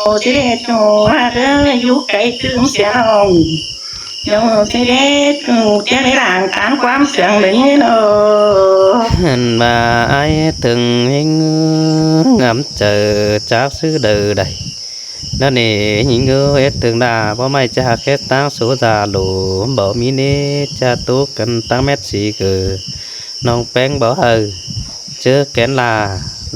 ໂອ ຊິເດດໂອ ຫາກເອີຍ ຢູ່ໄກຕື່ມສຽງ ໂຍ ຊິເດດໂອ ຈະໄດ້ລ້າງຕາມຄວາມເຊື່ອງເລີຍເນາະ. ຫັ້ນວ່າ ອ້າຍເຖິງຍິງງາມໃຈ ຈາກຊື່ເດີໃດ ນັ້ນເອ ຍິງເອີຍ ເຖິງດາ ບໍ່ໄມ້ຈະຮັກແຄ່ຕາງໂສດາໂລ ບໍ່ມີເນຈະໂຕກັນຕາງແມັດສີເກີ ນ້ອງແປ້ງບໍ່ເຮີ ເຈີແກນລາ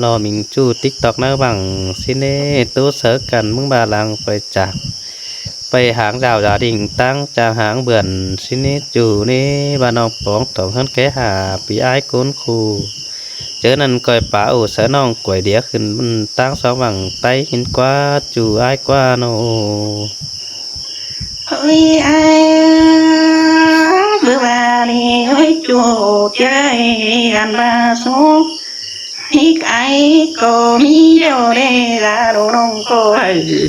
ລໍມິງຈູຕິກຕອກນາຫວັງ ຊິເນໂຕເສີກັນ ມຶງບາຫຼັງໄປຈາກ ໄປຫາງດາວດາດິງ ຕັ້ງຈາກຫາງເບືອນ ຊິເນຈູເນ ວ່ານ້ອງປອງຕອງເຮືອນແກຫາ ປີອ້າຍໂກນຄູ ເຈີນັ້ນກ້ອຍປາໂອ ເສືອນ້ອງກ້ອຍເດຍຂຶ້ນ ຕັ້ງສອງຫວັງ ໄຕ້ຫີນກວ່າ ຈູອ້າຍກວ່າໂນ. ເຮີຍ ອ້າຍ ເບີວ່ານີ້ ເຮີຍ ຈູເຈີ ອັນວ່າສູງ ຮີກອ້າຍກໍມີດຽວເດລາ ໂດນ້ອງກໍເຮີ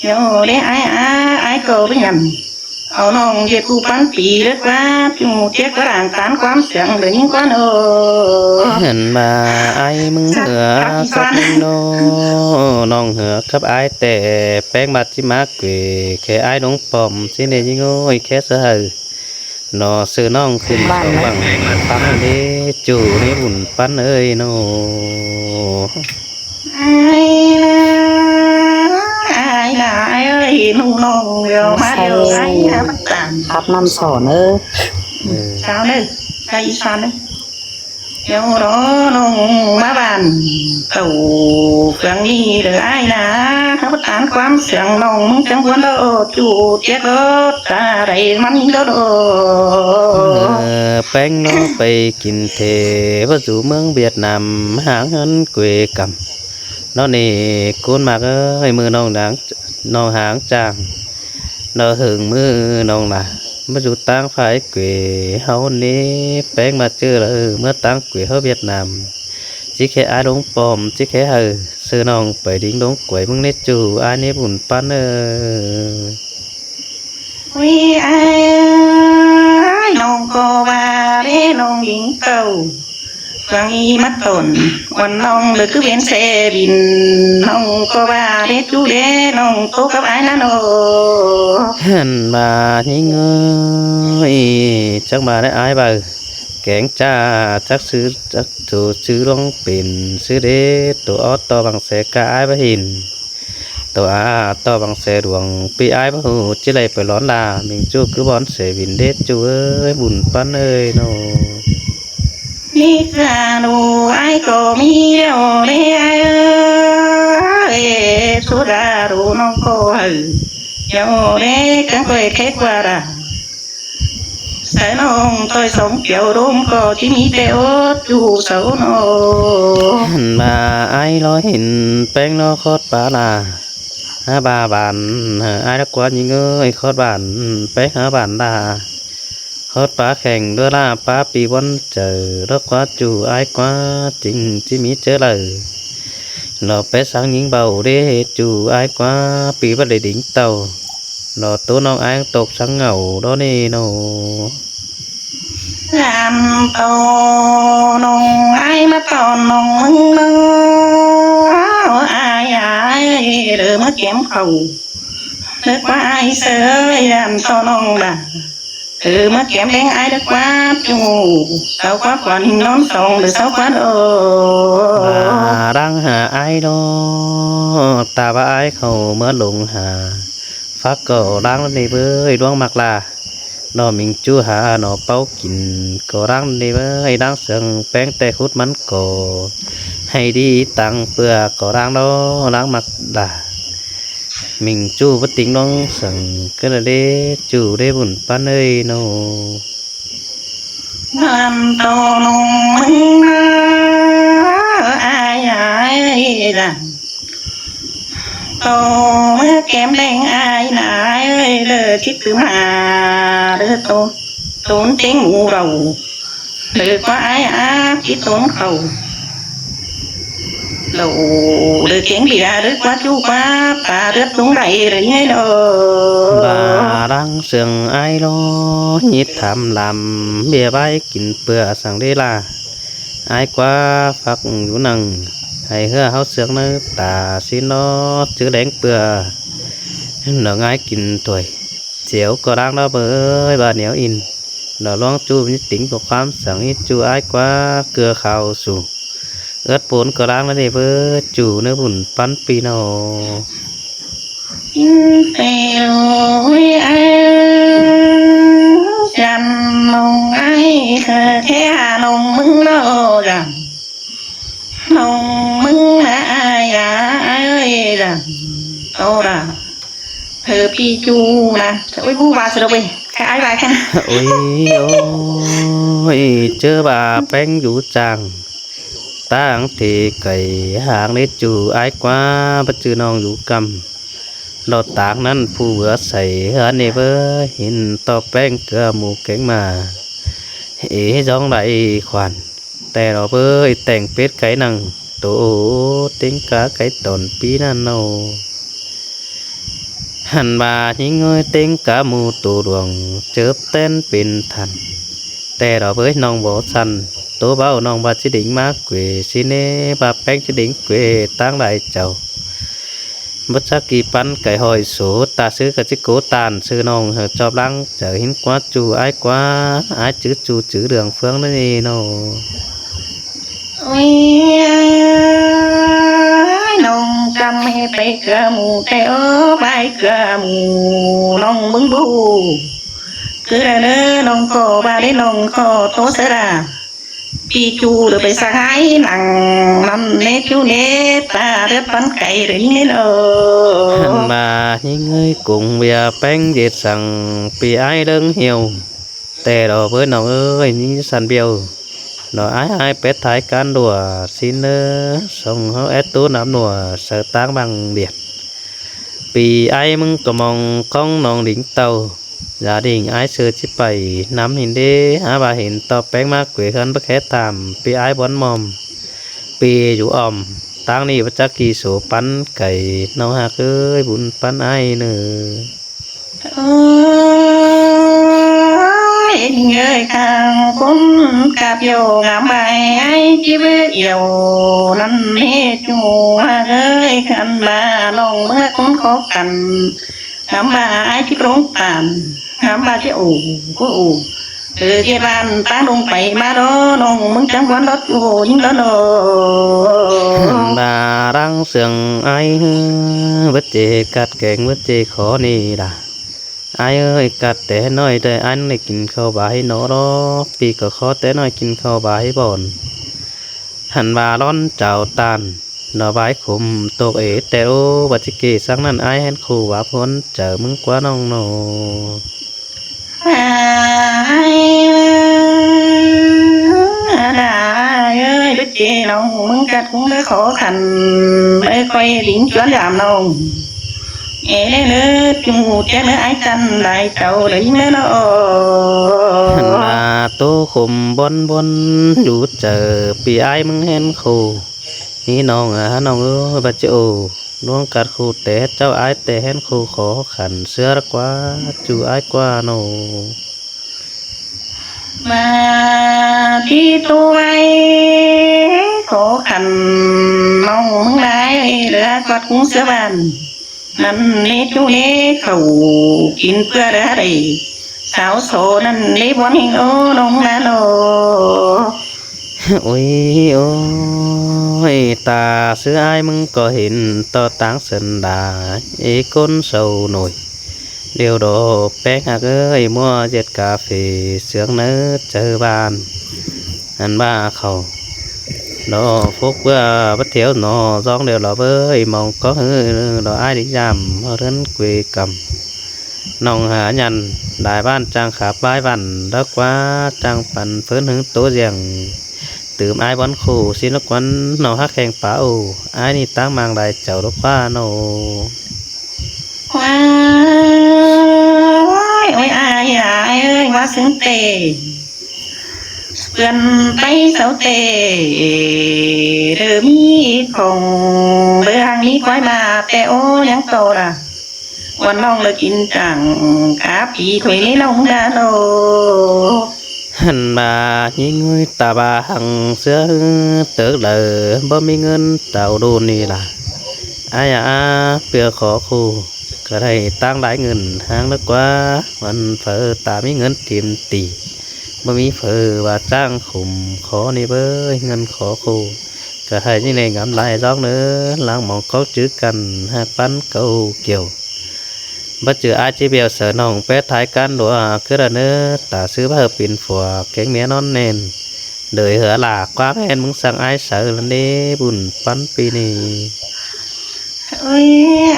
ດຽວເດອ້າຍ ອ້າຍ ອ້າຍກໍບໍ່ຍຳ ເອົານ້ອງເຮັດຜູ້ປັນປີເລີກວ່າ ຈູເຈັກວ່າລ່າງຕານຄວາມເຊື່ອງເດີຍິງກວ່າເນາະ. ຫັ້ນວ່າ ອ້າຍມຶງເຫືອກັບຍິງໂນ ນ້ອງເຫືອກັບອ້າຍແຕ່ ແປ້ງບາດຈິມາເກວ ແຄ່ອ້າຍລົງປ້ອມ ຊິເນຍິງໂອ້ຍ ແຄ່ສະເຫີ ໜໍ່ຊື່ນ້ອງຂຶ້ນສອງບັງຟັງເດ້ ຈູໃນບຸນປັນເອີຍໂນ. ອ້າຍນາ ອ້າຍນາ ອ້າຍເອີຍ ໜູນ້ອງດຽວມາດຽວ ອ້າຍນາ ພັບນຳສອນເອີ ເອີ ສາວເດີ ໄທອີສານເດີ ດຽວລໍນ້ອງມາບ້ານເຕົ້າເຟືອງນີ້ເດີ ອ້າຍນາ ຮັບປະທານຄວາມເຊື່ອງນ້ອງມຶງຈັ່ງຄວນໂລດ ຈູເຈັກໂລດ ຕາໃດມັນໂດ ເອີ ແປ້ງນ້ອງໄປກິນເທ ວ່າສູ່ເມືອງຫວຽດນາມ ຫາງເງິນເກວກຳ ເນາະນີ້ ກູນມາກເອີຍ ມື້ນ້ອງນາງ ນ້ອງຫາງຈ້າງ ເນາະ ເຫິງມື້ນ້ອງນາ ມາຢູ່ຕ່າງຝ່າຍເກວ ເຮົານີ້ ແປ້ງມາເຈີເລີຍ ເມືອຕ່າງເກວເຮົາຫວຽດນາມ ຊິແຄ່ອາລົງປ້ອມ ຊິແຄ່ເຮີ ເຊີນ້ອງໄປດິງລົງກວຍ ມຶງເນຈູ ອານີ້ບຸນປັນເອີຍ. ອຸຍ ອ້າຍເອີຍ ນ້ອງກໍວ່າເດ້ ນ້ອງຍິງເຕົ້າ ເຟືອງອີມັດຕົ້ນ ວັນນ້ອງເລີກຄືເວັນແຊບິນ ນ້ອງກໍວ່າເດ້ ຈູເດ້ ນ້ອງໂຕກັບອ້າຍນະໂນ. ຫັ້ນວ່າຍິງເອີຍ ຈັກວ່າໄດ້ອ້າຍເວົ້າ ແກງຈ້າ ຈັກຊື່ ຈັກໂຕຊື່ລອງເປັນ ຊື່ເດ້ ໂຕອອດຕໍ່ບັງແສກາອ້າຍບໍ່ເຫັນ ໂຕອາຕໍ່ບັງແສດວງ ປີອ້າຍບໍ່ຮູ້ ຈິໄລໄປລ້ອນລາ ມິງຈູຄືບອນເສວິນເດດ ຈູເອີຍ ບຸນປັນເອີຍໂນ. ນີ້ກະດູອ້າຍກໍມີດຽວເດ້ ອ້າຍເອີຍ ໂຊດາດູນ້ອງກໍໃຫ້ດຽວເດ້ ກັນກໍເຮັດແຄ່ກວ່າດາ ສາຍນ້ອງຕ່ອຍສອງປຽວ ໂດມກໍທີ່ມີແຕ່ອົດຢູ່ເຊົາເນາະ. ຫັ້ນວ່າອ້າຍລໍເຫັນແປ້ງເນາະ ຄອດປາລາ ຫາບາບານ ເອີ ອ້າຍລະກວານຍິງເອີຍ ຄອດບານ ແປ້ງຫາບານລາ ຄອດປາແຂ່ງດ້ວຍລາ ປາປີວອນເຈີ ລະກວາຈູອ້າຍກວາຈິງ ຈິມີເຈີເລີຍ ລອໄປສັງຍິງເບົາເດ ຈູອ້າຍກວ່າ ປີບໍ່ໄດ້ດິງເຕົ້າ ລອໂຕນ້ອງອ້າຍຕົກສັງເຫງົາ ດອເນໂນ. ອານໂຕນ້ອງອ້າຍມາຕອນນ້ອງມຶງເນາະ ອ້າຍ ອ້າຍ ເດີມາແກມເຂົ້າ ເດີກວ່າອ້າຍເຊີຍ ອານໂຕນ້ອງດາ ເອີ ມາແກມແດງອ້າຍເດີກວ່າ ຈູເຊົາກວ່າ ຄວັນນອນສອງເດີ ເຊົາກວ່າເດີ. ບາລັງຫາອ້າຍໂລດ ຕາວ່າອ້າຍເຂົ້າເມືອຫຼົງຫາ ຟັກກໍລ້າງເນເວີຍ ລວງໝາກລາ ໜໍ່ມິງຈູຫາໜໍ່ເປົາກິນ ກໍລ້າງເນເວີຍ ລ້າງເຊື່ອງແປ້ງແຕ່ຂຸດມັນກໍ ໃຫ້ດີຕັງເປືອກໍລ້າງເນາະ ລ້າງໝາກລາ ມິງຈູບໍ່ຕິງນ້ອງສັງ ກະລະເດ ຈູໄດ້ບຸນປານເອີຍໂນ. ນຳໂຕນ້ອງມຶງເດີ ອາຍ ອາຍ ອາຍ ໂຕເມືອແກ້ມແດງ ອາຍນາເອີຍ ເດີ ຄິດຕື່ມຫາ ເດີ ໂຕ ໂຕນເຕັງໝູເຮົາ ເດີ ກວ່າອາຍອາ ຄິດໂຕນເຂົາ ໂດ ເດີ ເກັ່ງເບຍ ເດີ ກວ່າຈູກວ່າປາ ເລືອດລົງໄຫຼເລີຍເດີ. ບາລັງເຊື່ອງອາຍໂລ ຍິດຖາມລຳ ເບຍໄວ້ກິນເປືອສັງເດລາ ອາຍກວ່າຟັກຢູ່ນັງ ໃຫ້ເຮືອເຮົາເຊື່ອງໃນຕາຊີ້ເນາະ ຈື່ແລງເປືອ ໜໍ່ງາຍກິນຖ້ວຍ ສຽວກໍລ້າງລະເບີຍ ວ່າໜຽວອິນ ໜໍ່ຫຼວງຈູມີຕິງບໍ່ຄວາມສັງ ອີ່ຈູອ້າຍກວ່າເກືອຂາວສູ ເອືອດໂປນກໍລ້າງລະເບີຍ ຈູເນື້ອບຸນປັນປີເນາະ. ກິນແຕ່ໂອ້ຍອ້າຍ ຈັນນ້ອງອ້າຍ ເທື່ອແທ້ຫານ້ອງມຶງເນາະ ຈັນ ນ້ອງມຶງນະອ້າຍ ອ້າຍເອີຍ ຈັນ ໂຕລະ ເຜີປີຈູນະ ໂອ້ຍ ຮູ້ວ່າສະດອກເວີຍ ແຄ່ອ້າຍວ່າແຄ່ ໂອ້ຍ ໂອ້ຍ ເຈີວ່າແປ້ງຢູ່ຈາງ ຕ່າງທີ່ໄກຫ່າງເດຈູອ້າຍກວ່າ ບໍ່ຈື່ນ້ອງຢູ່ກຳ ດອກຕາງນັ້ນຜູ້ເບືອໃສ ເຮືອນນີ້ເວີຍ ຫີນຕໍ່ແປ້ງເກືອໝູແກງໝາ ເອ ຈອງໄດ້ຂວັນ ແຕ່ດອກເວີຍ ແຕ່ງເປັດໄກ່ນັ່ງໂຕ ເຕັງກາໄກ່ຕອນປີນັ້ນເນາະ. ຫັ້ນວ່າຍິງເອີຍ ເຕັງກາໝູໂຕຫຼວງ ເຈີບແຕ່ນເປັນທັນ ແຕ່ດອກເວີຍ ນ້ອງບໍ່ສັນ ໂຕເວົ້ານ້ອງວ່າຊິເດັງມາເກວ ຊິເນວ່າແປ້ງຊິເດັງເກວ ຕ່າງຫຼາຍເຈົ້າ ບໍ່ຈັກກີ່ປັນໄກ່ຮ້ອຍໂສ ຕາຊື່ກະຊິໂກຕານ ຊື່ນ້ອງເຫີ ຈອບຫຼັງເຈີ ຫີນກວ່າຈູອ້າຍກວ່າ ອ້າຍຈື່ຈູຈື່ເລື່ອງເຟືອງນີ້ເນາະ. ໂອ້ຍ ນ້ອງກຳເຮັດໄປເກືອໝູແຕ່ ໂອ້ ໄປເກືອໝູ ນ້ອງມຶງບໍ່ຮູ້ ຄືເດີ ນ້ອງກໍວ່າເດ້ ນ້ອງກໍໂຕເສຍລະ ປີຈູເດີໄປສະຫາຍໜັງ ນຳເນຈູເນ ຕາເລືອດປັນໄກ່ເດີຍິງເນເດີ ຫັ້ນວ່າຍິງເອີຍ ກົງເບຍແປ້ງເຢັດສັງ ປີອ້າຍເລິງຫ່ຽວ ແຕ່ດອກເວີຍ ນ້ອງເອີຍ ຍິງສັນບຽວ ນ້ອງອ້າຍອ້າຍເປັດທ້າຍການດ້ວຍ ຊິນເດີ ສົ່ງເຮົາແອດຕູນຳໜວດ ເສີຕາງບັງບຽດ ປີອ້າຍມຶງກໍມອງ ຂອງນ້ອງດິງເຕົ້າ ຢ່າດິງອ້າຍເສີຊິໄປນຳຫີນເດ ຫາວ່າເຫັນຕໍ່ແປ້ງມາເກວເຮືອນບໍ່ແຄ່ຖາມ ປີອ້າຍບ່ອນໝອມ ປີຢູ່ອ້ອມ ຕາງນີ້ບໍ່ຈັກກີ່ໂສປັນໄກ ນ້ອງຮັກເອີຍ ບຸນປັນອ້າຍເນີ. ໂອ້ຍ ເອີຍ ຂ້າງຄົນກາບໂຍງາມໃບ ອ້າຍຈິບເອີຍ ນຳເນຈູຮັກເອີຍ ຄັນວ່ານ້ອງເມືອຄົນຂໍກັນ ງາມວ່າອ້າຍຊິປະລົງປານ ງາມວ່າຊິໂອ ໂອ ໂອ ເອີ ເຈບ້ານຕາລົງໄປມາດອ ນ້ອງມຶງຈັງວັນດອດ ໂອ ຍິງດອດ ໂອ ບາລັງເຊື່ອງອ້າຍ ເບີດເຈກັດແກງ ເບີດເຈຂໍນີ້ລະ ອ້າຍເອີຍ ກັດແຕ່ນ້ອຍເດີ ອັນໄດ້ກິນເຂົ້າບາຍໜໍດອກ ປີກໍຂໍແຕ່ນ້ອຍກິນເຂົ້າບາຍບ່ອນ ຫັ້ນວ່າລ້ອນເຈົ້າຕານ ໜໍ່ບາຍຂົມຕົກເອແຕ່ໂອ ວ່າຊິເກສັງນັ້ນ ອ້າຍແຮ່ນຄູ່ວ່າພົນເຈີມຶງກວ່ານ້ອງໜໍ. ອ້າຍເອີຍ ດາອ້າຍເອີຍ ເບີດເຈນ້ອງມຶງກັດກຸງເດີ ຂໍຂັນເອີຍ ຂ້ອຍດິງຈວນຢາມນ້ອງ ເອເດີ ຈູແຈເດີ ອ້າຍຈັນຫຼາຍເຈົ້າເດີຍິງເດີເນາະ. ຫັ້ນວ່າໂຕຂົມບ່ອນ ບ່ອນຢູ່ເຈີ ປີອ້າຍມຶງແຮ່ນຄູ່ ນີ້ນ້ອງ ອາ ນ້ອງເອີຍ ບາດເຈໂອ ນ້ອງກັດຄູ່ແຕ່ເຈົ້າ ອ້າຍແຕ່ແຮ່ນຄູ່ ຂໍຂັນເຊື່ອລະກວ່າ ຈູອ້າຍກວ່າໂນ. ມາທີ່ໂຕໄວ້ ຂໍຂັນນ້ອງມຶງຫຼາຍ ເຫຼືອກອດກຸງເສືອບ້ານ ນັ້ນເນຈູເນ ເຂົ້າກິນເປືອເດີ ສາວໂສນັ້ນເນ ບ່ອນເຮງ ໂອ ນ້ອງນາໂນ. ໂອ້ຍ ໂອ້ຍ ຕາຊື່ອ້າຍມຶງກໍເຫັນ ຕໍ່ຕ່າງເຊິ່ນດາ ເອ ຄົນເຊົາໜ້ອຍ ດຽວດອກແປ້ງຮັກເອີຍ ມົວເຈັດກາເຟ ເຊື່ອງໃນເຈີບ້ານ ອັນວ່າເຂົາ ດອກຟົກເບື່ອບັດທຽວໜໍ ຊອງດຽວລອເບີຍ ມອງກໍຮື ດອກອ້າຍດິກຍາມ ເຮືອນເກວກຳ ນ້ອງຫາຍັນ ຫຼາຍບ້ານຈັ່ງຂັບບາຍວັນ ດອກກວ່າຈັ່ງປັນເຟີນຫຶງໂຕຈຽງ ຕື່ມອ້າຍບ່ອນຄູ່ ຊິນກວັນ ນ້ອງຮັກແຂ່ງປາໂອ ອ້າຍນີ້ຕາງມັງຫຼາຍເຈົ້າດອກວ່າໂນ. ວ້າຍ ໂອ້ຍ ອ້າຍ ອ້າຍເອີຍ ວ່າຊຶງເຕ ເພື່ອນໄປເຊົາເຕ ເດີມີຂອງ ເດີຫາງມີຄວາຍມາແຕ່ໂອ ຍັງໂຕລະ ວັນນ້ອງເລີກກິນຈັງ ກາປີຖ້ວຍນີ້ນ້ອງດາໂລ. ຫັ້ນວ່າຍິງເອີຍ ຕາວ່າຫັງເສືອເອີຍ ເຕີກເລີຍບໍ່ມີເງິນເຕົາໂດນນີ້ລະ. ອາຍອາ ເພື່ອຂໍຄູ່ ກະໄດ້ຕັ້ງຫຼາຍເງິນຫາງເລີກວ່າ ມັນເຝີຕາມີເງິນຕີມຕີ ບໍ່ມີເຝີວ່າຈ້າງຂຸມ ຂໍນີ້ເບີຍ ເງິນຂໍຄູ່ ກະໃຫ້ຍິ່ງໄດ້ງາມຫຼາຍດອກເນີ ລາງໝອງເຂົ້າຈື່ກັນ ຫາກປັນເກົ່າກ່ຽວ. ບໍ່ຈື່ອາຍຈິບຽວເສີນ້ອງ ແປຖ່າຍກັນຫຼວງຄືລະເນີ ຕາຊື້ເພີເປັນຜົວ ແກງເມຍນອນແໜ້ນ ເດີຍເຮືອຫຼາກ ຄວາມແມ່ນມຶງສັ່ງອາຍເສີລະເນ ບຸນປັນປີນີ້. ໂອ້ຍ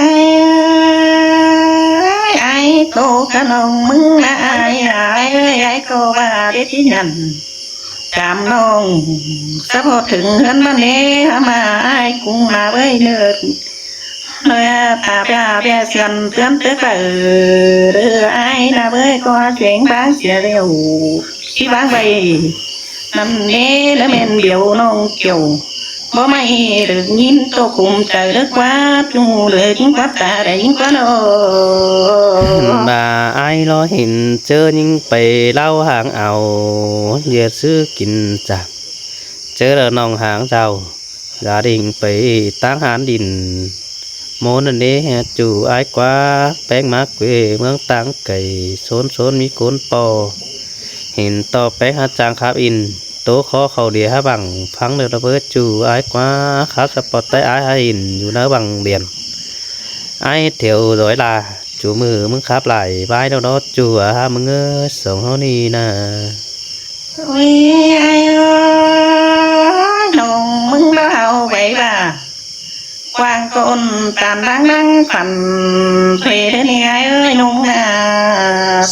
ອາຍເອີຍ ອາຍໂຕກະນ້ອງມຶງລະ ອາຍ ອາຍເອີຍ ອາຍກໍວ່າເດຊິຍັນ ຕາມນ້ອງ ສະເພາະເຖິງເຮືອນມາເນ ຫາມາອາຍກຸງມາເວີຍເນີ ເອີ ຕາປຽເຊືອນເຕືອນເຕີກເບີ ເດີອາຍນະເວີຍ ກໍສຽງບາງເສຍແລ້ວ ຊິວາງໄວ້ນັ້ນເນ ລະແມ່ນດຽວນ້ອງກ່ຽວ ບໍ່ໄໝ້ເລີກຍິນໂຕກຸມໃຈເລີກວ່າ ຈູເລີກຍິງກວ່າຕາໄດ້ຍິງກວ່ານ້ອງ ບາອາຍລໍເຫັນເຈີຍິງໄປເລົ່າຫາງເອົາ ເຢຍຊື້ກິນຈາ ເຈີລະນ້ອງຫາງເຈົ້າ ຢ່າດິງໄປຕາງຫານດິນ ໂມນນັ້ນເດ ຈູອາຍກວ່າ ແປ້ງມາເກວເມືອງຕ່າງໄກ ໂຊນໂຊນມີໂກນປໍ ເຫັນຕໍ່ແປ້ງຫາຈາງຄາບອິນ ໂຕຂໍເຂົ້າເດຍຫາບັງ ຟັງເດີລະເບີ ຈູອາຍກວ່າ ຄາບສະປອດໃຕ້ອາຍຫາອິນ ຢູ່ໃນບັງດຽນ ອາຍແຖວດອຍລາ ຈູມືມຶງຄາບຫຼາຍ ບາຍດອກເນາະ ຈູອາຫາມຶງເອີຍ ສອງເຮົານີ້ນາ. ໂອ້ຍ ອາຍເອີຍ ນ້ອງມຶງລະເອົາໄວ້ວ່າ ກວ້າງກົ້ນຕານດັງດັງຝັນ ເພເດີນີ້ອາຍເອີຍ ນ້ອງນາ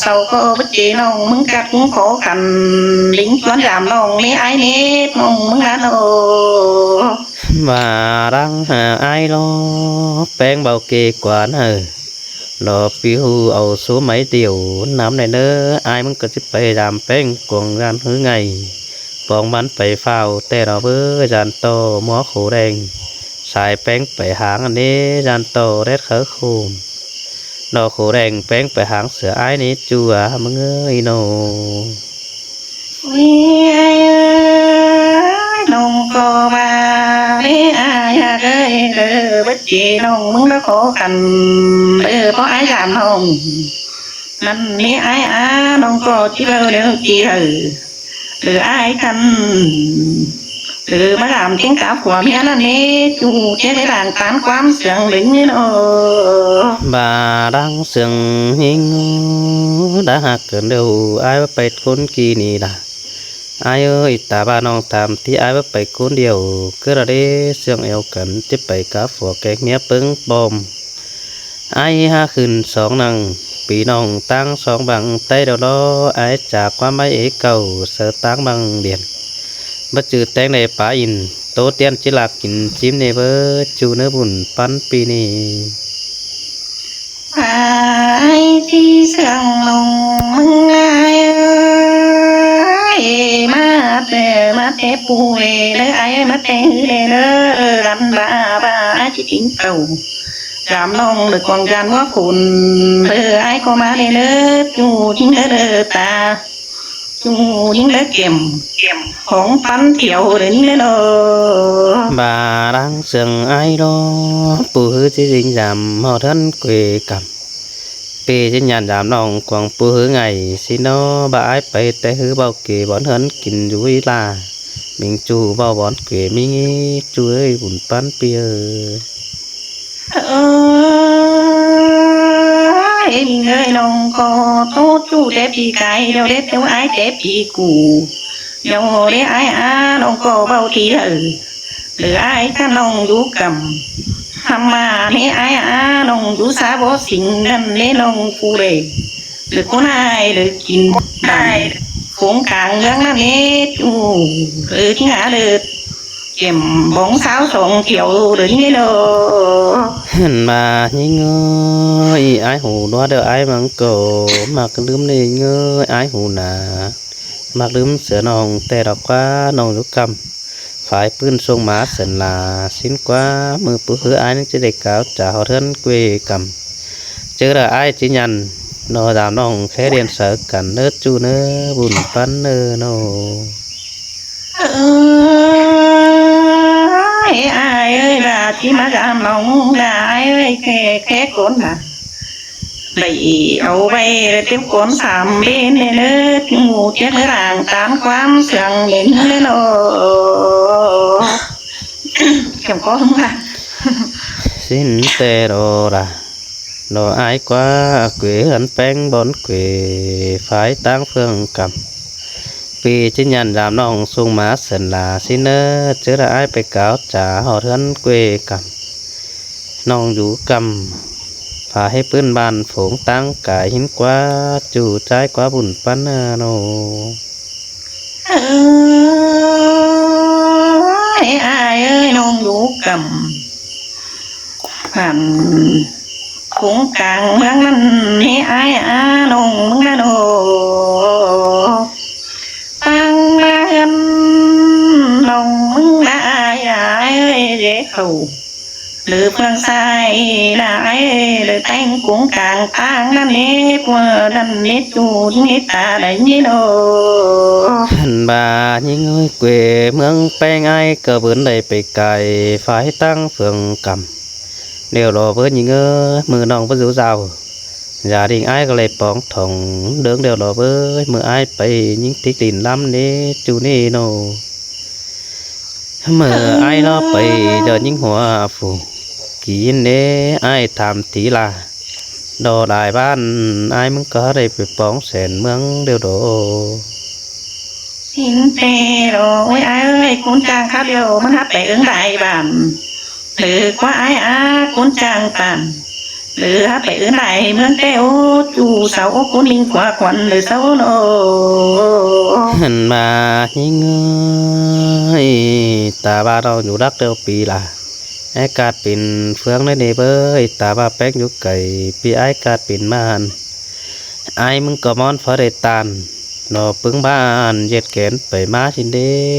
ເຊົາກໍບໍ່ເຈນ້ອງມຶງກັດຂໍຂັນ ລິງຊວນຢາມນ້ອງເນ ອາຍເນ ນ້ອງມຶງນະໂນ ວ່າດັງຫາອາຍລໍ ແປ້ງເບົາເກກວ່ານເອີ ລໍປິວເອົາຊູໄມ້ດຽວນຳແດ່ເນີ ອາຍມັນກໍຊິໄປດາມແປ້ງກວງຢ້ານຮືໄງ ປອງມັນໄປຟ້າວແຕ່ລະເບີ ຢ້ານຕໍ່ໝໍໂຂແດງ ສາຍແປ້ງໄປຫາງອັນເດ ຢ້ານຕໍ່ແດດເຂົາໂຄມ ດອກໂຂແດງແປ້ງໄປຫາງເສືອອາຍນີ້ ຈົວມຶງເອີຍໂນ. ໂອ້ຍ ອາຍເອີຍ ນ້ອງກໍວ່າເດ ອາຍຮັກເອີຍ ເດີ ເບິດເຈນ້ອງມຶງລະຂໍກັນ ເດີ ເພາະອາຍຢາມນ້ອງ ນັ້ນເດ ອາຍອາ ນ້ອງກໍຊິເວົ້າແນວຈີເອີ ເດີ ອາຍຄັນ ເດີ ມາຖາມເຖິງກັບຜົວເມຍນັ້ນເດ ຈູເຈັກໃນດ່າງຕານຄວາມເຊື່ອງເດີເນາະ ບາດັງເຊື່ອງຍິງ ດາຮັກເກີນເດີ ອາຍວ່າໄປຄົນກີ້ນີ້ລະ ອາຍເອີຍ ຕາບ້ານ້ອງຕາມທີ່ອາຍວ່າໄປຄົນດຽວ ເກີດລະເດ ເຊື່ອງແອວກັນ ຈະໄປກັບຜົວແກງເມຍເປິງປ້ອມ ອາຍຫາຂຶ້ນສອງນັ່ງ ປີນ້ອງຕັ້ງສອງບັງ ໃຕ້ດອກລໍ ອາຍຈາກຄວາມໄມ້ເອເກົ່າ ເສີຕາງບັງດຽນ ບໍ່ຈື່ແຕ່ງໃດປາອິນ ໂຕຕຽນຈິລາກິນຈິມເນເບີ ຈູເນີບຸນປັນປີນີ້. ອາຍຊິເຊື່ອງນ້ອງມຶງອາຍເອີຍ ມາແຕ່ ມາແຕ່ປູເລເດີ ອາຍມາແຕ່ຮືເລເດີ ກັນບາບາອາຍຊິກິນເຂົ້າ ຢາມນ້ອງເດີກວາງຢານຫົວໂຂນເດີ ອາຍກໍມາເລີເດີ ຈູຍິງເດີເດີຕາ ຈູຍິງເດີເກມ ຂອງປັນທ່ຽວເດີນີ້ເດີ ບາດັງເຊື່ອງອາຍດອກ ປູຮືຊິຍິງຢາມ ເຮົາເທີນເກວກັບ ເປຊິຍານຢາມນ້ອງກວາງປູຮືໄງ ຊິນອບາອາຍໄປແຕ່ຮືເບົາເກ ບ່ອນເຮືອນກິນຢູ່ວິລາ ມິງຈູເບົາບ່ອນເກ ມິງຈູເອີຍ ບຸນປັນປີເອີຍ. ເອີຍ ເອີຍ ນ້ອງກໍໂຕຈູແຕ່ປີກາຍ ດຽວເດັດດຽວອາຍແຕ່ປີກູ ດຽວເດອາຍອາ ນ້ອງກໍເວົ້າທີເອີ ເດີອາຍກະນ້ອງຢູ່ກຳ ທຳມາເດອາຍອາ ນ້ອງຢູ່ສາບໍ່ສິງ ນັ້ນເດນ້ອງຜູ້ເດ ເດີຄົນອາຍເດີກິນ ອາຍ ໂຂງກາງເມືອງນັ້ນເດ ໂອ້ ເດີທີ່ຫາເດີ ເກມບອງສາວສອງທ່ຽວເດີນີ້ເດີ ຫັ້ນວ່າຍິງເອີຍ ອາຍຫູໜວດເດີ ອາຍມັງກໍມັກລືມເດີຍິງເອີຍ ອາຍຫູໜາ ມັກລືມເສືອນ້ອງແຕ່ດອກກວ່າ ນ້ອງຢູ່ກຳ ຝາຍປືນສົ່ງມາເສີນລາ ສິ້ນກວ່າ ມື້ປູຮືອາຍຍັງຈະໄດ້ກ່າວຈາຮອດເຮືອນເກວກຳ ເຈີລະອາຍຈິຍັນ ເນາະ ຕາມນ້ອງແຄ່ລຽນເສີກັນເນີຈູເນີ ບຸນປັນເນີເນາະ. ເອີຍ ອ້າຍເອີຍ ລາທີ່ມາຢາມນ້ອງລາເອີຍ ແຄ່ ແຄ່ຄົນນະ ໄດ້ເອົາໄວ້ເຕັມກົນສາມເບນເນີ ໝູ່ເຈັດເນີ ລ້າງຕາມຄວາມເຊື່ອງເໜັນເນີເນາະ. ເຈັບຄໍ ຊິນແຕ່ໂດລະ ໂດອ້າຍກວ່າ ເກວເຮືອນແປ້ງບ່ອນເກວ ຝາຍຕ່າງເຟືອງກຳ ປີຈິນຍານຢາມນ້ອງສົ່ງມາເສິນລາຊິເນີ ເຈີລະອ້າຍໄປກ່າວຈາຮອດເຮືອນເກວກຳ ນ້ອງຢູ່ກຳ ພາໃຫ້ພື້ນບ້ານຝູງຕ່າງກາຍ ຫິນກວ່າ ຈູຈາຍກວ່າບຸນປັນເນີ. ເອີຍ ອ້າຍເອີຍ ນ້ອງຢູ່ກຳ ອັນ ກົງກາງເມືອງນັ້ນນີ້ ອ້າຍອານ້ອງມຶງນະໂນ ຕັ້ງມາເຮືອນນ້ອງມຶງນະ ອ້າຍ ອ້າຍເອີຍ ເດເຂົ້າ ຫຼືເຟືອງຊາຍນາຍ ຫຼືແຕ່ງກົງກາງປາງນັ້ນເດ ພວກນັ້ນເດ ຈູນີ້ຕາໃດນີ້ໂນ. ຫັ້ນວ່າຍິງເອີຍ ເກວເມືອງແປ້ງ ອ້າຍກໍເບິ່ນໄດ້ໄປໄກ ຝາຍຕ່າງເຟືອງກຳ ດຽວລໍເບີຍິງເອີຍ ມື້ນ້ອງບໍ່ຢູ່ເຈົ້າ ຢ່າດິງອ້າຍກໍເລີຍປອງທ່ອງເດີງ ດຽວລໍເບີ ມື້ອ້າຍໄປຍິງຕິກດິນລຳເດ ຈູນີ້ໂນ. ເມື່ອອ້າຍລອບໄປ ເຈົ້າຍິງຫົວຟູ ກີນເດ ອ້າຍຖາມທີລາ ດອດາຍບ້ານ ອ້າຍມຶງກໍໄດ້ໄປປອງແສນເມືອງດຽວໂດ. ຊິນເຕໂລ ໂອ້ຍ ອ້າຍເອີຍ ຄຸນຈ້າງຄາວດຽວ ມັນຫາໄປເອີງໄດ້ບ້ານ ຫຼືກວ່າອ້າຍອາ ຄຸນຈ້າງປານ ຫຼືຫາໄປອື່ນຫຼາຍເມືອງແຕ່ ໂອ້ ຈູເຊົາ ໂອ້ ຄຸນລິງຂວາຂວັນ ຫຼືເຊົາໂນ. ຫັ້ນວ່າຍິງເອີຍ ຕາວ່ານ້ອງຢູ່ລັກແລ້ວປີລະ ອ້າຍກາດເປັນເຟືອງໄດ້ເນເບີຍ ຕາວ່າແປ້ງຢູ່ໄກ ປີອ້າຍກາດເປັນມານ ອ້າຍມຶງກໍມ່ອນພໍໄດ້ຕານ ນອປຶງບ້ານ ເຢັດແກນໄປມາຊິນເດ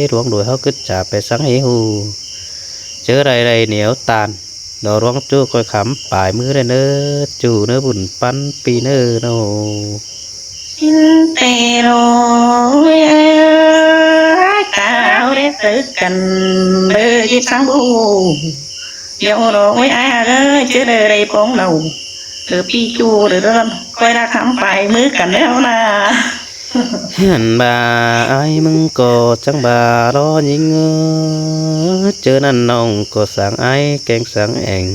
ຫຼວງໂດຍເຮົາກຶດຈາໄປສັງເຫຮູ ເຈີໄດ້ໄດ້ໜຽວຕານ ນອຫຼວງຈູ້ກອຍຄຳປາຍມືໄດ້ເນີ ຈູ້ເນີບຸນປັນປີເນີໂນ. ຊິນເຕໂລ ເອີຍ ຕາເຮົາໄດ້ເຈີກັນ ເບີຈິດສັງບູ ດຽວໂລ ໂອ້ຍ ອ້າຍເອີຍ ເຈີເດີໄດ້ປອງເລົ່າ ເອີ ປີຈູ້ເດີ ກອຍລະຄຳປາຍມືກັນແລ້ວນາ. ຫັ້ນວ່າອ້າຍມຶງກໍຈັ່ງວ່າລໍຍິງເອີຍ ເຈີນັ້ນນ້ອງກໍສັງອ້າຍແກງສັງແອງ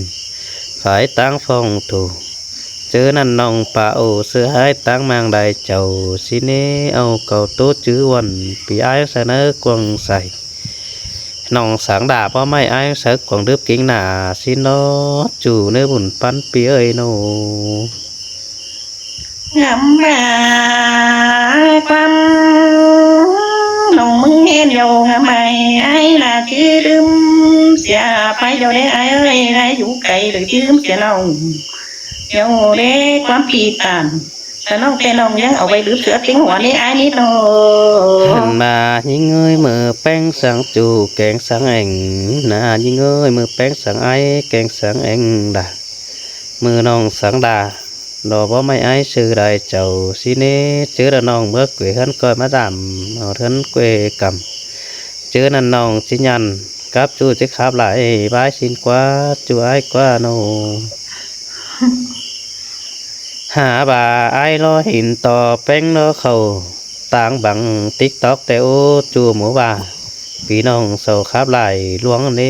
ຝາຍຕ່າງຟອງໂຕ ເຈີນັ້ນນ້ອງປາໂອ ເສືອຫາຍຕ່າງມາງໄດ້ເຈົ້າ ຊິເນເອົາເຂົ້າໂຕຈື່ວັນ ປີອ້າຍສະເໜີກວາງໃສ ນ້ອງສັງດາພໍ່ໄມ້ອ້າຍໃສກວາງດຶບກິງໜ້າ ຊິນອດຈູ້ເນີບຸນປັນປີເອີຍໂນ. ງາມມາກຄວາມ ນ້ອງມຶງເຫັນໂຍງາມໄມ ອ້າຍລະຈື່ລືມເສຍໄປໂຍເດ ອ້າຍເອີຍ ລະຢູ່ໄກຫຼືຈື່ລືມເສຍນ້ອງໂຍເດ ຄວາມປີຕານ ສະນ້ອງແຕ່ນ້ອງຍັງເອົາໄວ້ລືມເສືອຕິງຫົວເດ ອ້າຍນິດໂນ. ຫັ້ນວ່າຍິງເອີຍ ມື້ແປ້ງສັງຈູ້ແກງສັງແອງນາ ຍິງເອີຍ ມື້ແປ້ງສັງອ້າຍແກງສັງແອງດາ ມື້ນ້ອງສັງດາ ລໍບໍ່ໄມ່ອ້າຍຊື່ໄດ້ເຈົ້າ ຊິເນ ເຈີລະນ້ອງເມືອເກວເຮືອນກອຍມາດາມ ເອົາເຮືອນເກວກຳ ເຈີນັ້ນນ້ອງຊິຍັນ ກັບຈູ້ຊິຂັບໄລ່ບາຍຊິນກວ່າ ຈູ້ອ້າຍກວ່າໂນ. ຫາວ່າອ້າຍລໍຫີນຕໍ່ແປ້ງລໍເຂົ້າ ຕ່າງບັງຕິກຕອກແຕ່ໂອ ຈູ້ໝູ່ວ່າ ພີ່ນ້ອງເຊົາຂັບໄລ່ຫຼວງເນ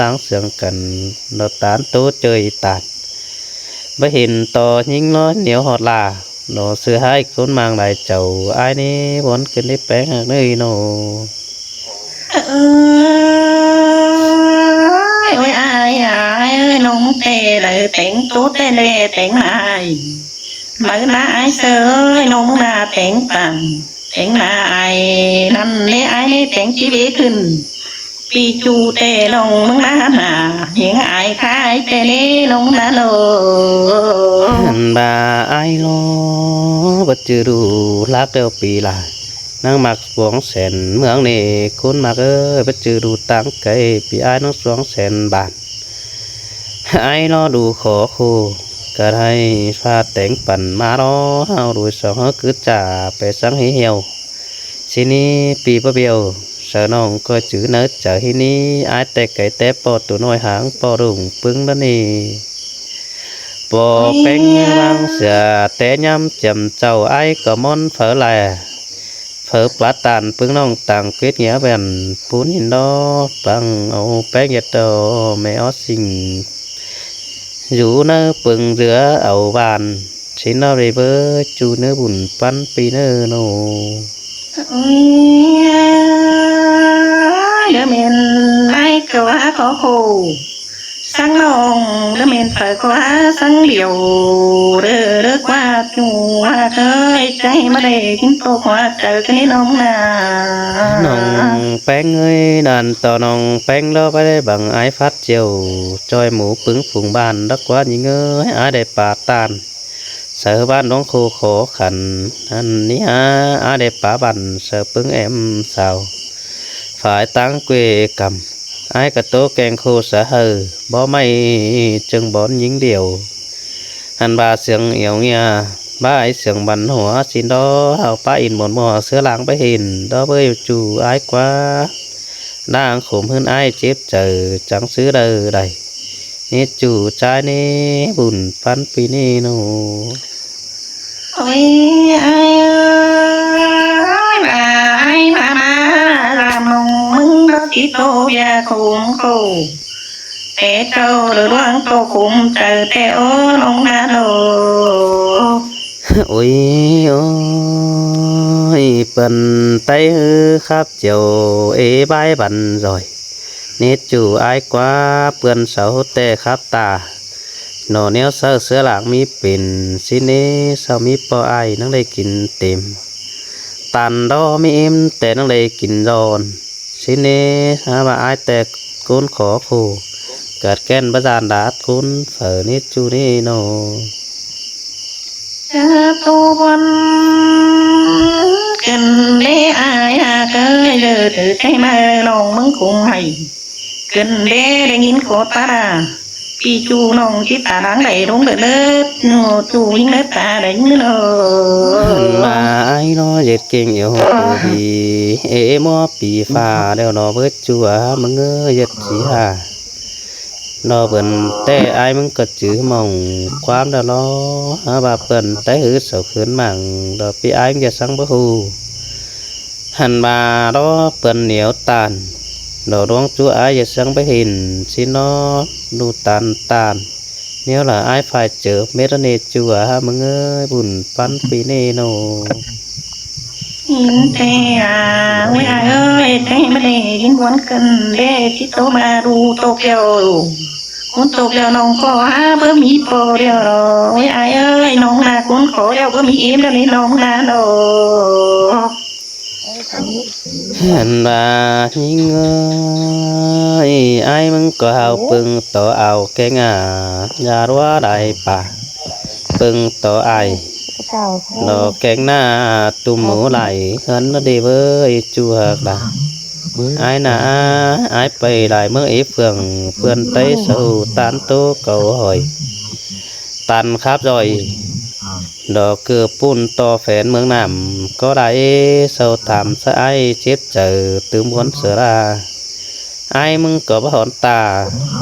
ລາງເສືອງກັນ ດອກຕານໂຕເຈີຍຕານ ບໍ່ເຫັນຕໍ່ຍິງນ້ອຍໜຽວຮອດລາ ໜໍເສືອຫາຍຄົນມາງຫຼາຍເຈົ້າ ອ້າຍນີ້ວອນຂຶ້ນໄດ້ແປງຮັກເນີຍໂນ. ເອີຍ ໂອ້ຍ ອ້າຍ ອ້າຍເອີຍ ນ້ອງແຕ່ໃດແຕ່ງໂຕແຕ່ແລແຕ່ງນາຍ ໃບໜ້າອ້າຍເຊີຍ ນ້ອງໜ້າແຕ່ງປານ ແຕ່ງໜ້າອ້າຍນັ້ນເນ ອ້າຍແຕ່ງຈີເວຂຶ້ນ ປີຈູແຕ່ນ້ອງເມືອງນາໜ້າ ເຫັນອ້າຍຄ້າຍແຕ່ເນນ້ອງນາໂລ. ຫັ້ນວ່າອ້າຍໂລ ບັດຈື່ດູລາກແລ້ວປີລາ ນາງມັກສວງແສນເມືອງເນ ຄຸນມັກເອີຍ ບັດຈື່ດູຕ່າງໄກ ປີອ້າຍນ້ອງສວງແສນບາດ ອ້າຍລໍດູຂໍຄູ່ ກະໄດ້ຟ້າແຕ່ງປັນມາເນາະ ເຮົາໂດຍສອງເຮົາຄືຈາໄປສັງເຫ່ຽວ ຊິນີ້ປີບໍ່ບຽວ ສາວນ້ອງກໍຈື່ໃນໃຈ ຮີນີ້ ອ້າຍແຕ່ໄກແຕ່ປໍໂຕນ້ອຍຫາງປໍລຸງປຶງນັ້ນນີ້ ປໍແປ້ງວາງເສືອ ແຕ່ຍາມຈຳເຈົ້າ ອ້າຍກໍມ່ອນເຝີແລ ເຝີປາຕານປຶງນ້ອງຕ່າງເກດເຫງຍແວ່ນ ປູນຫີນດອກປັງເອົາແປ້ງເຮັດດອກແມ່ອອດສິງ ຢູ່ໃນເປິງເຮືອເອົາຫວານ ຊິນອເວເບີ ຈູເນີບຸນປັນປີເນີໂນ. ໂອ້ຍ ເດີແມ່ນອ້າຍກໍວ່າຂໍຄູ່ ສັງນ້ອງ ເດີແມ່ນເພິ່ນກໍວ່າສັງດຽວ ເດີ ເດີກວ່າຈູວ່າເຄີຍໃຈມາໄດ້ກິນໂຕກວ່າເຈີກັນນີ້ນ້ອງນາ ນ້ອງແປ້ງເອີຍ ນັ້ນຕໍ່ນ້ອງແປ້ງດອກ ໄປໄດ້ບັງອ້າຍຟາດຈຽວ ຈ່ອຍໝູປຶງຝູງບ້ານດອກກວ່າຍິງເອີຍ ອ້າຍໄດ້ປາຕານ ເສີບ້ານໜອງໂຄຂໍຂັນ ອັນນີ້ຫາອ້າຍໄດ້ປາບ້ານເສີປຶງແອມສາວ ຝາຍຕາງເກວກຳ ອ້າຍກະໂຕແກງໂຄສະເຫີ ບໍ່ໄໝ້ເຈີງບອນຍິງດຽວ ຫັ້ນວ່າເສຍງອຽວເງຍ ບ້າໄອເສຍງບັນຫົວ ຊິນດອກເຮົາປາອິນໝົນໝໍເສືອລາງໄປເຫັນ ດອກເບີຢູ່ຈູອ້າຍກວ່າ ນາງຂົມຫືນອ້າຍເຈັບໃຈ ຈັ່ງຊື້ໄດ້ໄດ້ ນີ້ຈູຈາຍນີ້ບຸນປັນປີນີ້ໂນ. ໂອ້ຍ ອ້າຍເອີຍ ອ້າຍພາມາລາມນ້ອງມຶງດອກ ທີ່ໂຕວຽຄົມໂຄ ແຕ່ເຈົ້າລະລວງໂຕຄົມໃຈແຕ່ ໂອ ນ້ອງນາໂດ. ໂອ້ຍ ໂອ້ຍ ເປື້ອນໄຕຫືຄັບຈຽວ ເອບາຍບັນຈອຍ ເນດຈູອ້າຍກວ່າ ເປື້ອນເສົາແຕ່ຄັບຕາ ໜໍ່ແນວເສີເສືອຫຼາງມີເປັນ ຊິເນເສົາມີປໍອ້າຍ ນັ່ງໄດ້ກິນເຕັມ ຕັນດໍມີເອັມ ແຕ່ນັ່ງໄດ້ກິນດອນ ຊິເນຫາວ່າອ້າຍແຕ່ໂກນຂໍໂຄ ກາດແກ່ນບາຈານດາດໂກນເຝີເນດຈູນີ້ໂນ. ຈະໂຕບອນກັນເດອ້າຍຫາກເອີຍ ເລີດເທີໃຈມານ້ອງເມືອງຄົງໄຫ ກັນເດໄດ້ຍິນຂໍຕາ ປີຈູນ້ອງຈິດຕານາງໄດ້ລົງເລີດເລີດ ໂນຈູຍິງເລີດຕາໄດ້ຍິນເລີດ ມາອ້າຍເນາະ ເຢັດເກັ່ງເອວໂຫດດີ ເອໝໍປີຟ້າແລ້ວເນາະ ເບີດຈົວ ມຶງເອີຍ ເຢັດສີຫາ ລອເພິ່ນແຕ່ອ້າຍມຶງກໍຈື່ໝ່ອງຄວາມດອລອ ຫາວ່າເພິ່ນໄຕຫືເສົາຄືນມັງ ດອກປີອ້າຍມຶງຢ່າສັງບໍ່ຮູ້ ຫັ້ນວ່າລອເພິ່ນໜຽວຕານ ດອກດວງຈູອ້າຍຢ່າສັງໄປເຫັນ ຊິນອນດູຕານຕານ ແນວລະອ້າຍຝ່າຍເຈີເມດລະເນຈົວ ຫາມຶງເອີຍ ບຸນປັນປີເນໂນ. ຍິນແຕ່ອາ ໂອ້ຍ ອາເອີຍ ແຕ່ບໍ່ໄດ້ຍິນບວນຂຶ້ນເດ ຊິໂຕມາດູໂຕກແກ້ວ ຄົນໂຕກແກ້ວນ້ອງຂໍຫາເບີມີພໍ່ດຽວ ໂອ້ຍ ອາເອີຍ ນ້ອງນາຄົນຂໍແລ້ວ ເບີມີເອັມແລ້ວນີ້ນ້ອງນາເນາະ. ຫັ້ນວ່າຍິງເອີຍ ອ້າຍມຶງກໍເອົາປຶງຕໍ່ເອົາແກງອາ ຢ່າລົວໄດ້ປາ ປຶງຕໍ່ອ້າຍ ດອກແກງໜ້າຕຸ່ມໝູຫຼາຍເຮືອນນະເດເວີຍ ຈູຮັກດາ ອ້າຍນາ ອ້າຍໄປຫຼາຍເມືອງເອເຟືອງ ເພື່ອນໄຕເຊົາຕານໂຕເກົາຫອຍ ຕັນຄາບຈອຍ ດອກເກືອບປຸ້ນຕໍ່ແຟນເມືອງນ້ຳກໍໄດ້ ເຊົາຖາມສະອ້າຍເຈັບໃຈຕື່ມຫວນເສືອລາ ອ້າຍມຶງກໍບໍ່ຫອນຕາ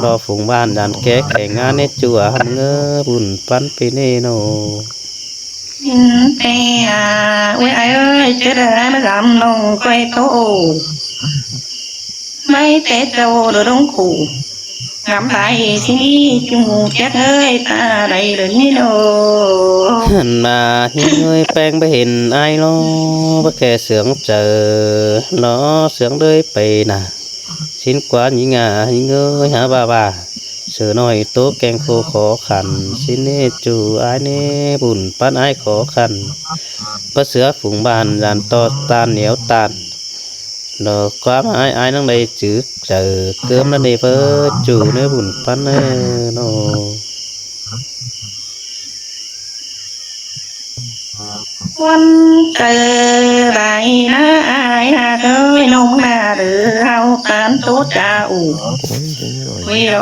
ລໍຝູງບ້ານຢ້ານແກ້ແຂງງານໃນຈົວ ຫາເງິບບຸນປັນປີນີ້ໂນ. ເຫັນແຕ່ອາ ໂອ້ຍ ອ້າຍເອີຍ ເຈີດາມາລຳນ້ອງກ້ອຍໂຕ ໄວ້ແຕ່ເຈົ້າໂດດົງໂຄ ງາມຫຼາຍຊິນີ້ຈຸງຈັກເອີຍ ຕາໃດເລີຍນີ້ໂນ. ຫັ້ນນາ ຍິງເອີຍ ແປງໄປເຫັນອ້າຍໂລ ບໍ່ແກ່ເສືອງເຈີ ລໍເສືອງເດີຍໄປນາ ຊິນກວານຍິງອາ ຍິງເອີຍ ຫາວ່າວ່າ ເສືອນ້ອຍໂຕແກງໂຄຂໍຂັນ ຊິເນເນຈູອ້າຍເນບຸນປັນອ້າຍຂໍຂັນ ປະເສືອຝູງບ້ານຢ້ານຕໍ່ຕ້ານໜຽວຕ້ານ ດອກຄວາມອ້າຍ ອ້າຍນັ່ງໄດ້ຈື່ໃຈເກີມລະເນເຟີ ຈູເນບຸນປັນເອີໂນ. ຄວນເຈີຫຼາຍນາອ້າຍນາເອີຍ ນ້ອງນາເດີ ເຮົາຕານໂຕຈາອູ ເວໂລ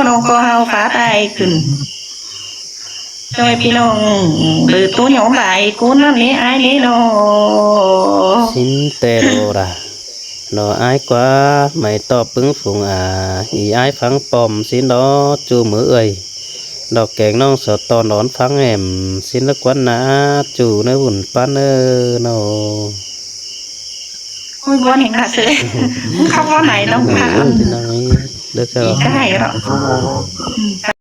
ນ້ອງກໍເຮົາຟາດອ້າຍຂຶ້ນ ໂດຍພີ່ນ້ອງ ເບີໂທໂຍມບາຍກູນນັ້ນເລີອ້າຍເລີເນາະ ຊິນແຕ່ໂລລະ ເນາະອ້າຍກວ່າ ໄມຕອບປຶ້ງຝູງອາ ອີອ້າຍຟັງປ້ອມ ຊິນດອກຈູມືເອີຍ ດອກແກງນ້ອງສະຕອນອອນຟັງແອມ ຊິນລະກວນນາ ຈູເນີບຸນປັນເອີເນາະ ໂອ້ຍ ບໍ່ເຫັນລະເຊີ ເຂົາເວົ້າໄຫຼນ້ອງພາ ເດີ ເດີ ເດີ ເດີ ເດີ ເດີ ເດີ ເດີ